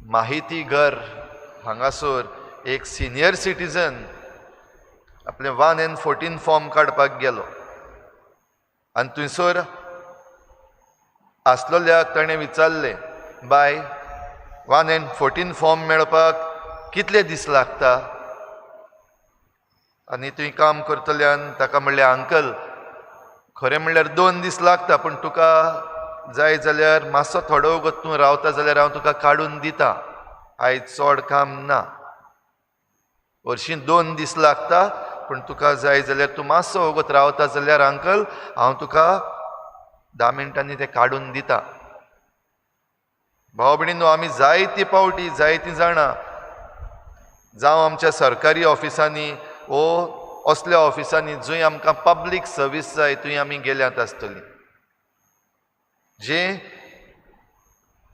माहिती घर हांगासर एक सिनियर सिटीजन आपलें 1 and 14 form काडपाक गेलो आनी थंयसर आसलोल्याक ताणें विचारलें, बाय 1 and 14 form मेळपाक कितले दीस लागता? आनी थंय काम करतल्यान ताका म्हणलें, अंकल खरें म्हणल्यार 2 दीस लागता, पूण तुका जाय जाल्यार मातसो थोडो वगत तूं रावता जाल्यार हांव तुका काडून दिता, आयज चड काम ना, हरशीं 2 दीस लागता, पूण तुका जाय जाल्यार तूं मातसो वगत रावता जाल्यार अंकल हांव तुका 10 मिनटांनी तें काडून दिता। भाव भयणींनो, आमी जायते पावटी जायतीं जाणां जावं आमच्या सरकारी ऑफिसांनी वो असल्या ऑफिसांनी जंय आमकां पब्लीक सर्वीस जाय थंय आमी गेल्यात आसतली, जे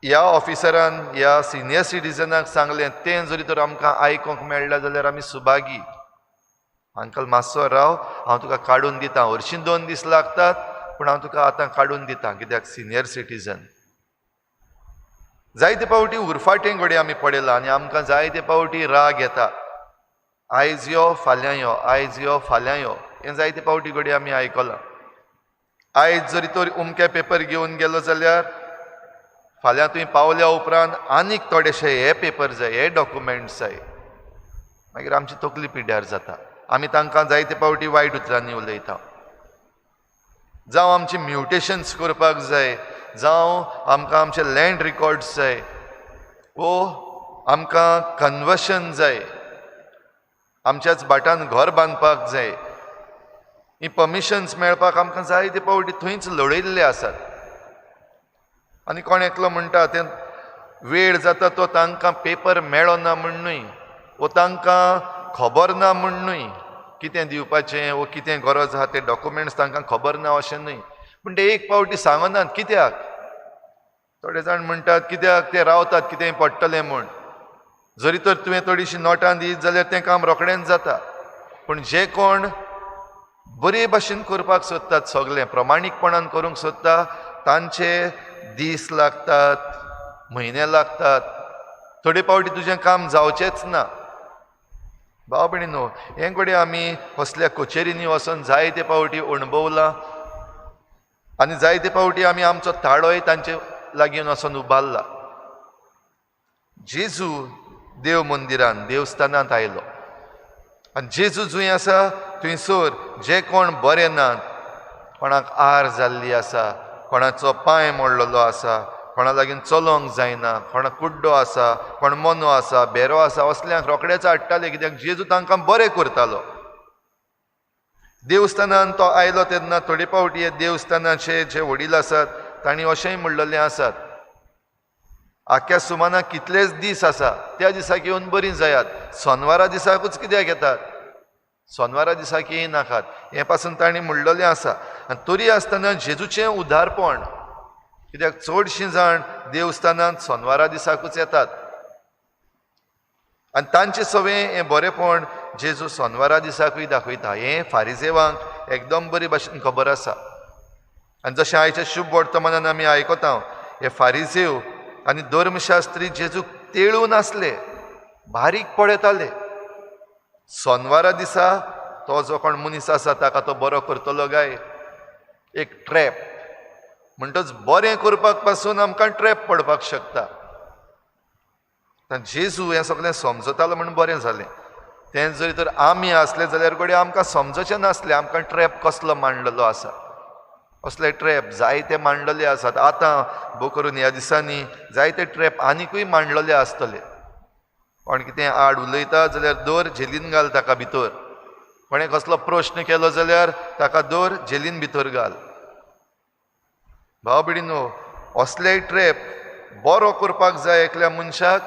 ह्या ऑफिसरान ह्या सिनियर सिटीजनाक सांगलें तें जरी तर आमकां आयकूंक मेळ्ळें जाल्यार आमी सुभागी, अंकल मातसो राव हांव तुका काडून दिता, हरशीं 2 दीस लागतात पूण हांव तुका आतां काडून दिता, कित्याक सिनियर सिटीजन। जायते पावटी उरफाटें घडये आमी पळयलां आनी आमकां जायते पावटी राग येता, आयज यो फाल्यां यो, आयज यो फाल्यां यो, हें जायते पावटी घडये आमी आयकलां। आयज जरी तर उमके पेपर घेवन गेलो जाल्यार फाल्यां तुवें पावल्या उपरांत आनीक थोडेशे हे पेपर जाय, हे डॉक्युमेंट्स जाय, मागीर आमची तकली पिड्ड्यार जाता, आमी तांकां जायते पावटी वायट उतरांनी उलयता। जावं आमची म्युटेशन्स करपाक जाय, जावं आमकां आमचे लँड रिकॉर्ड्स जाय, वो आमकां कन्वर्शन जाय, आमच्याच भाटान घर बांदपाक जाय, ही परमिशन्स मेळपाक आमकां जायते पावटी थंयच लडयल्ले आसात। आनी कोण एकलो म्हणटा तें वेळ जाता तो तांकां पेपर मेळना म्हूण न्हय, वो तांकां खबर ना म्हूण न्हय कितें दिवपाचें वो कितें गरज आहा ते डॉक्युमेंट्स तांकां खबर ना अशें न्हय, पूण ते एक पावटी सांगनात कित्याक। थोडे जाण म्हणटात कित्याक ते रावतात कितें पडटलें म्हूण, जरी तर तुवें थोडीशी नोटां दीत जाल्यार तें काम रोखडेंच जाता, पूण जे कोण बरे भाशेन करपाक सोदतात, सगळें प्रमाणीकपणान करूंक सोदता, तांचे दीस लागतात, म्हयने लागतात, थोडे पावटी तुजें काम जावचेंच ना। भाव भयणींनो, हें घडये आमी असल्या कचेरींनी वचोन जायते पावटी अणभवलां आनी जायते पावटी आमी आमचो ताळोय तांचे लागीं वचोन उबारला। जेजू देव मंदिरान देवस्थानांत आयलो आनी जेजू जंय आसा थंयसर जे कोण बरे नात, कोणाक आर जाल्ली आसा, कोणाचो पांय मोडलेलो आसा, कोणा लागीं चलोंक जायना, कोणा कुड्डो आसा, कोण मोनो आसा, भेरो आसा, असल्यांक रोखडेच हाडटाले, कित्याक जेजू तांकां बरें करतालो। देवस्थानान तो आयलो तेन्ना थोडे पावटी हे देवस्थानाचे जे वडील आसात तांणी अशेंय म्हणलेलें आसात, आख्या सुमानाक कितलेच दीस आसा त्या दिसाक येवन बरीं जायात, सोनवारा दिसाकूच कित्याक येतात, सोनवारा दिसाक येयनाकात, हें पासून तांणी म्हणलेलें आसा। आनी तरी आसतना जेजूचें उदारपण, कित्याक चडशीं जाण देवस्थानांत सोनवारा दिसाकूच येतात आनी तांचें सवें हें बरेंपण जेजू सोनवारा दिसाकूय दाखयता, हें फारिजेवांक एकदम बरी भाशेन खबर आसा। आनी जशें आयच्या शुभ वर्तमानान आमी आयकता, हे फारिजेव आनी धर्मशास्त्री जेजूक तेळून आसले, बारीक पळयताले, सोनवारा दिसा तो जो कोण मनीस आसा ताका तो बरो करतलो काय, एक ट्रॅप। म्हणटच बरें करपाक पासून आमकां ट्रॅप पडपाक शकता। जेजू हें सगळें समजतालो म्हूण बरें जालें, तें जरी तर आमी आसले जाल्यार घडये आमकां समजचें नासलें आमकां ट्रॅप कसलो मांडलेलो आसा। असले ट्रॅप जायते मांडलेले आसात, आतां भोव करून ह्या दिसांनी जायते ट्रॅप आनिकूय मांडलेले आसतले। कोण कितें आड उलयता जाल्यार दर झेलीन घाल ताका भितर, कोणें कसलो प्रश्न केलो जाल्यार ताका दर झेलीन भितर घाल। भाव भयणींनो, असले ट्रॅप बरो करपाक जाय एकल्या मनशाक,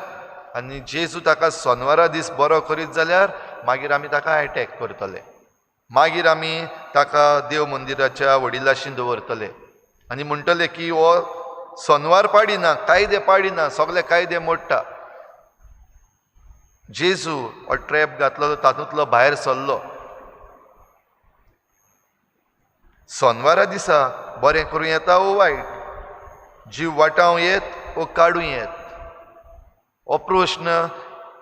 आनी जेजू ताका सोनवारा दीस बरो करीत जाल्यार मागीर आमी ताका एटॅक करतले, मागीर आमी ताका देव मंदिराच्या वडिलाशी दवरतले आनी म्हणटले की हो सोनवार पाडिना, कायदे पाडिना, सगळे कायदे मोडटा। जेजू हो ट्रॅप घातलो तातूंतलो भायर सरलो। सोनवारा दिसा बरें करूं येता वो वायट, जीव वाटावं येत वो काडूं येत, हो प्रश्न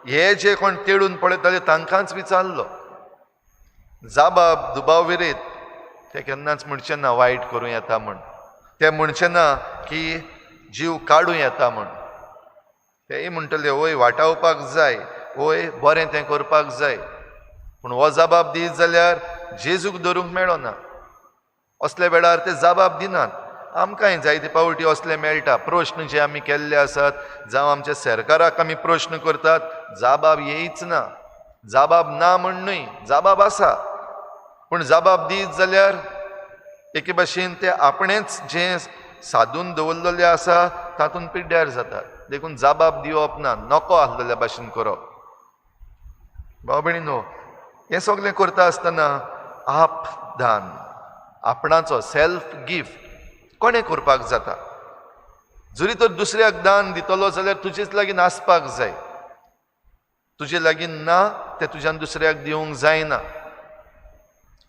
हे जे कोण तेडून पळयताले तांकांच विचारलो. जाबाब दुबाव विरयत ते केन्नाच म्हणचे ना वायट करूं येता म्हूण, ते म्हणचे ना की जीव काडूं येता म्हूण. तेय म्हणटले वय वाटावपाक जाय, वय बरें तें करपाक जाय. पूण हो जबाब दीत जाल्यार जेजूक धरूंक मेळना. असल्या वेळार ते जबाब दिनात. आमकांय जायते फावटी असले मेळटा प्रश्न जे आमी केल्ले आसात, जावं आमच्या सरकाराक आमी प्रश्न करतात, जबाब येयच ना. जबाब ना म्हण न्हय, जबाब आसा, पूण जबाब दीत जाल्यार एके भाशेन ते आपणेंच जें सादून दवरलेलें आसा तातूंत पिड्ड्यार जातात. देखून जबाब दिवप ना, नको आसलेल्या भाशेन करप. भाव भयणीनो, हें सगळें करता आसतना आपदान, आपणाचो सेल्फ गिफ्ट कोणें करपाक जाता. जरी तर दुसऱ्याक दान दितलो जाल्यार तुजेच लागीं आसपाक जाय. तुजे लागीं ना तें तुज्यान दुसऱ्याक दिवंक जायना.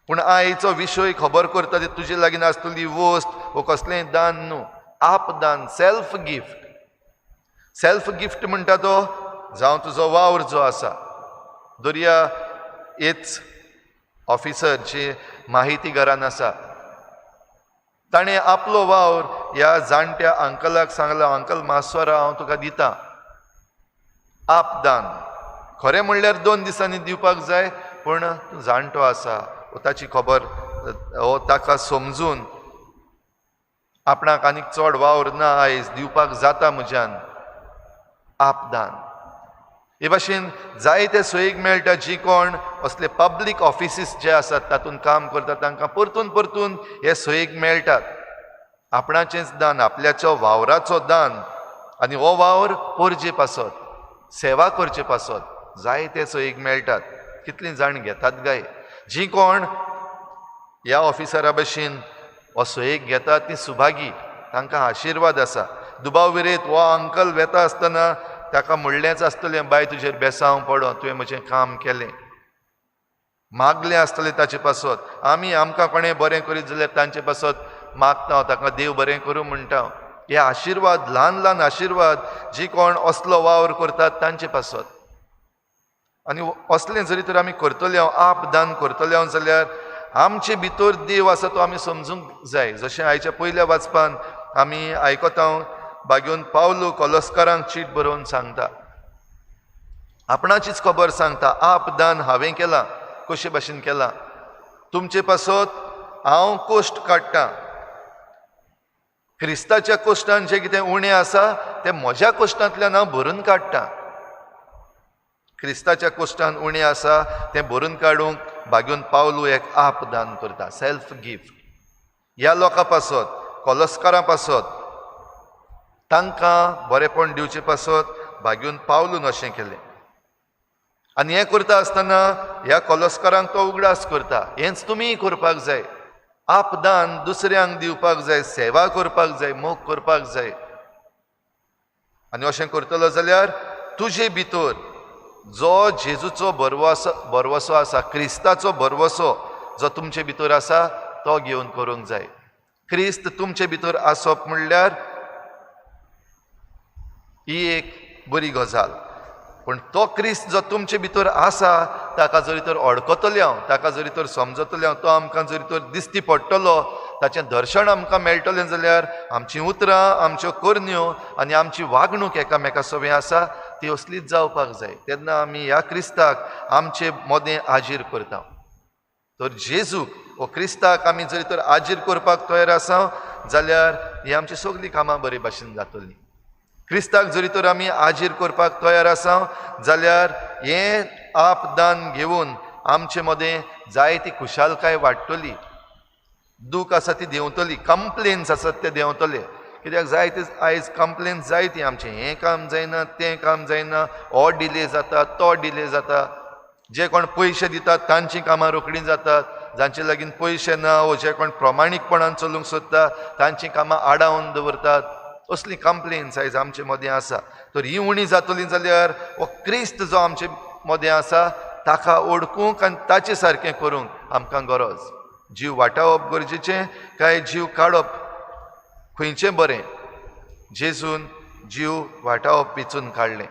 पूण आयचो विशय खबर करता ते तुजे लागीं आसतली वस्त वो कसलेंय दान न्हू, आपदान, सेल्फ गिफ्ट. सेल्फ गिफ्ट म्हणटा तो जावं तुजो वावर जो आसा. दर्या एच ऑफिसर जे माहितीगारान आसा ताणें आपलो वावर ह्या जाणट्या अंकलाक सांगला, अंकल मातसो राव, हांव तुका दिता आपदान. खरें म्हणल्यार 2 दिसांनी दिवपाक जाय, पूण तूं जाणटो आसा, ताची खबर हो ताका समजून आपणाक आनीक चड वावर ना आयज दिवपाक जाता म्हज्यान, आपदान. हे भाशेन जायते सोयीक मेळटा. जी कोण असले पब्लीक ऑफिसीस जे आसात तातूंत काम करतात तांकां परतून परतून हे सोयीक मेळटात. आपणाचेंच दान, आपल्याचो वावराचो दान, आनी हो वावर पोरजे पासत, सेवा करचे पासत जायते सोयीक मेळटात. कितलीं जाण घेतात गाय. जी कोण ह्या ऑफिसरा भशेन हो सोयीक घेतात ती सुभागी, तांकां आशिर्वाद आसा. दुबाव विरयत हो अंकल वेता आसतना ताका म्हणलेंच आसतलें, बाय तुजेर बेसांव पडो, तुवें म्हजें काम केलें. मागलें आसतलें ताचे पासत. आमी आमकां कोणें बरें करीत जाल्यार तांचे पासत मागता, ताका देव बरें करूं म्हणटा. हे आशिर्वाद, ल्हान ल्हान आशिर्वाद जी कोण असलो वावर करतात तांचे पासत. आनी असलें जरी तर आमी करतले हांव, आपदान करतले हांव जाल्यार आमचे भितर देव आसा तो आमी समजूंक जाय. जशें आयच्या पयल्या वाचपान आमी आयकता, बागेवन पावलू कोलस्कारांक चीट बरोवन सांगता, आपणाचीच खबर सांगता, आपदान हांवें केलां, कशे भाशेन केलां, तुमचे पासत हांव कोश्ट काडटां, क्रिस्ताच्या कोश्टान जें कितें उणें आसा तें म्हज्या कोश्टांतल्यान हांव भरून काडटां. क्रिस्ताच्या कोश्टान उणें आसा तें भरून काडूंक बागेवन पावलू एक आपदान करता, सेल्फ गिफ्ट. ह्या लोकां पासत, कोलस्कारां पासत, तांकां बरेंपण दिवचे पासत बागेवन पावलून अशें केलें. आनी हें करता आसतना ह्या कोलस्कारांक तो उगडास करता, हेंच तुमीय करपाक जाय, आपदान दुसऱ्यांक दिवपाक जाय, सेवा करपाक जाय, मोग करपाक जाय. आनी अशें करतलो जाल्यार तुजे भितर जो जेजूचो भरवसो आसा, क्रिस्ताचो भरवसो जो तुमचे भितर आसा तो घेवन करूंक जाय. क्रिस्त तुमचे भितर आसप म्हणल्यार ही एक बरी गजाल, पूण तो क्रिस्त जो तुमचे भितर आसा ताका जरी तर अडकतले हांव, ताका जरी तर समजतले हांव, तो आमकां जरी तर दिसती पडटलो, ताचें दर्शन आमकां मेळटलें जाल्यार आमचीं उतरां, आमच्यो करण्यो आनी आमची वागणूक एकामेका सवें आसा ती असलीच जावपाक जाय. तेन्ना आमी ह्या क्रिस्ताक आमचे मदें आजीर करता. तर जेजूक वो क्रिस्ताक आमी जरी तर आजीर करपाक तयार आसा जाल्यार ही आमची सगळीं कामां बरे भाशेन जातलीं. क्रिस्ताक जरी तर आमी आजीर करपाक तयार आसा जाल्यार हें आपदान घेवन आमचे मदें जायती खुशालकाय वाडटली, दूख आसा ती देंवतली, कंप्लेन्स आसात ते देंवतले. कित्याक जायते आयज कंप्लेन्स जायती आमचें, हें काम जायना, तें काम जायना, हो डिले जाता, तो डिले जाता. जे कोण पयशे दितात तांचीं कामां रोखडीं जातात, जांचे लागीं पयशे ना वो जे कोण प्रमाणीकपणान चलूंक सोदता तांचीं कामां आडावन दवरतात. असली कंप्लेन्स आयज आमचे मदें आसा. तर ही उणी जातली जाल्यार हो क्रिस्त जो आमचे मदें आसा ताका ओडकूंक आनी ताचे सारकें करूंक आमकां गरज. जीव वाटावप गरजेचें काय जीव काडप खंयचें बरें? जेजून जीव वाटावप वेंचून काडलें.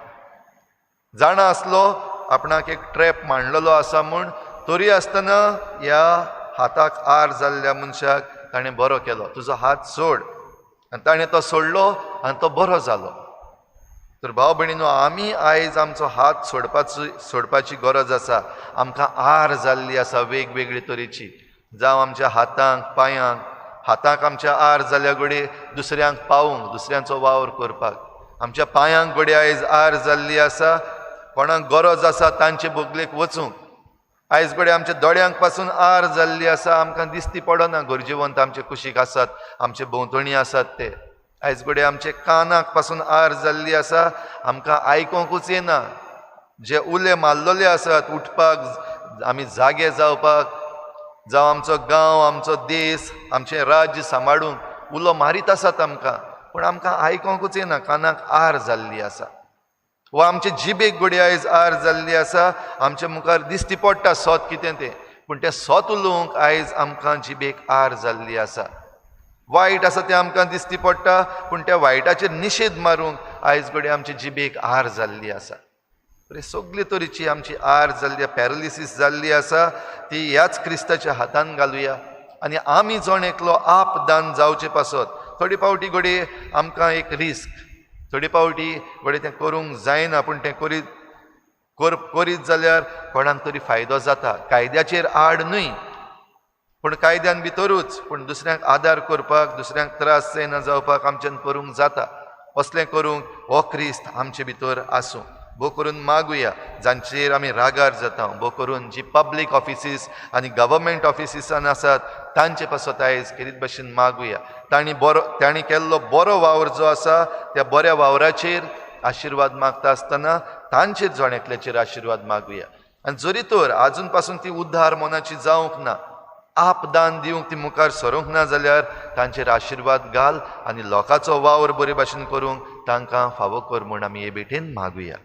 जाणा आसलो आपणाक एक ट्रॅप मांडलेलो आसा म्हूण, तरी आसतना ह्या हाताक आर जाल्ल्या मनशाक ताणें बरो केलो. तुजो हात सोड, आनी ताणें तो सोडलो आनी तो बरो जालो. तर भाव भयणीनो, आमी आयज आमचो हात सोडपाची गरज आसा. आमकां आर जाल्ली आसा वेगवेगळे तरेची, जावं आमच्या हातांक, पांयांक. हातांक आमच्या आर जाल्या घडये दुसऱ्यांक पावूंक, दुसऱ्यांचो वावर करपाक. आमच्या पांयांक घडये आयज आर जाल्ली आसा कोणाक गरज आसा तांचे बगलेक वचूंक. आयज घडये आमच्या दोळ्यांक पासून आर जाल्ली आसा, आमकां दिसती पडना गरजेवंत आमचे कुशीक आसात, आमचे भोंवतणी आसात ते. आयज घडये आमचे कानाक पासून आर जाल्ली आसा, आमकां आयकोंकूच येना. जे उले मारलेले आसात उठपाक, आमी जागे जावपाक, जावं आमचो गांव, आमचो देश, आमचें राज्य सांबाळूंक उलो मारीत आसात आमकां, पूण आमकां आयकोंकूच येना, कानाक आर जाल्ली आसा. वा आमचे जिबेक घडये आयज आर जाल्ली आसा, आमच्या मुखार दिश्टी पडटा सोत कितें तें, पूण तें सोत उलोवंक आयज आमकां जिबेक आर जाल्ली आसा. वायट आसा तें आमकां दिश्टी पडटा, पूण त्या वायटाचेर निशेध मारूंक आयज घडये आमचे जिबेक आर जाल्ली आसा. तर सगळे तरेची आमची आर जाल्ली, पॅरालिसीस जाल्ली आसा, ती ह्याच क्रिस्ताच्या हातान घालुया. आनी आमी जण एकलो आपदान जावचे पासत थोडी फावटी घडये आमकां एक रिस्क, थोडी फावटी घडये तें करूंक जायना, पूण तें करीत जाल्यार कोणाक तरी फायदो जाता. कायद्याचेर आड न्हय, पूण कायद्यान भितरूच, पूण दुसऱ्यांक आदार करपाक, दुसऱ्यांक त्रास जायना जावपाक आमच्यान करूंक जाता. असलें करूंक हो क्रिस्त आमचे भितर आसूं. भो करून मागुया जांचेर आमी रागार जाता, भो करून जी पब्लीक ऑफिसीस आनी गव्हर्मेंट ऑफिसीसान आसात तांचे पासत आयज खेरीत भशेन मागुया. तांणी केल्लो बरो वावर जो आसा त्या बऱ्या वावराचेर आशिर्वाद मागता आसतना तांचेर जण एकल्याचेर आशिर्वाद मागुया. आनी जरी तर आजून पासून ती उद्धार मनाची जावंक ना, आपदान दिवंक ती मुखार सरूंक ना जाल्यार तांचेर आशिर्वाद घाल आनी लोकांचो वावर बरे भाशेन करूंक तांकां फावो कर म्हूण आमी हे भेटेन मागुया.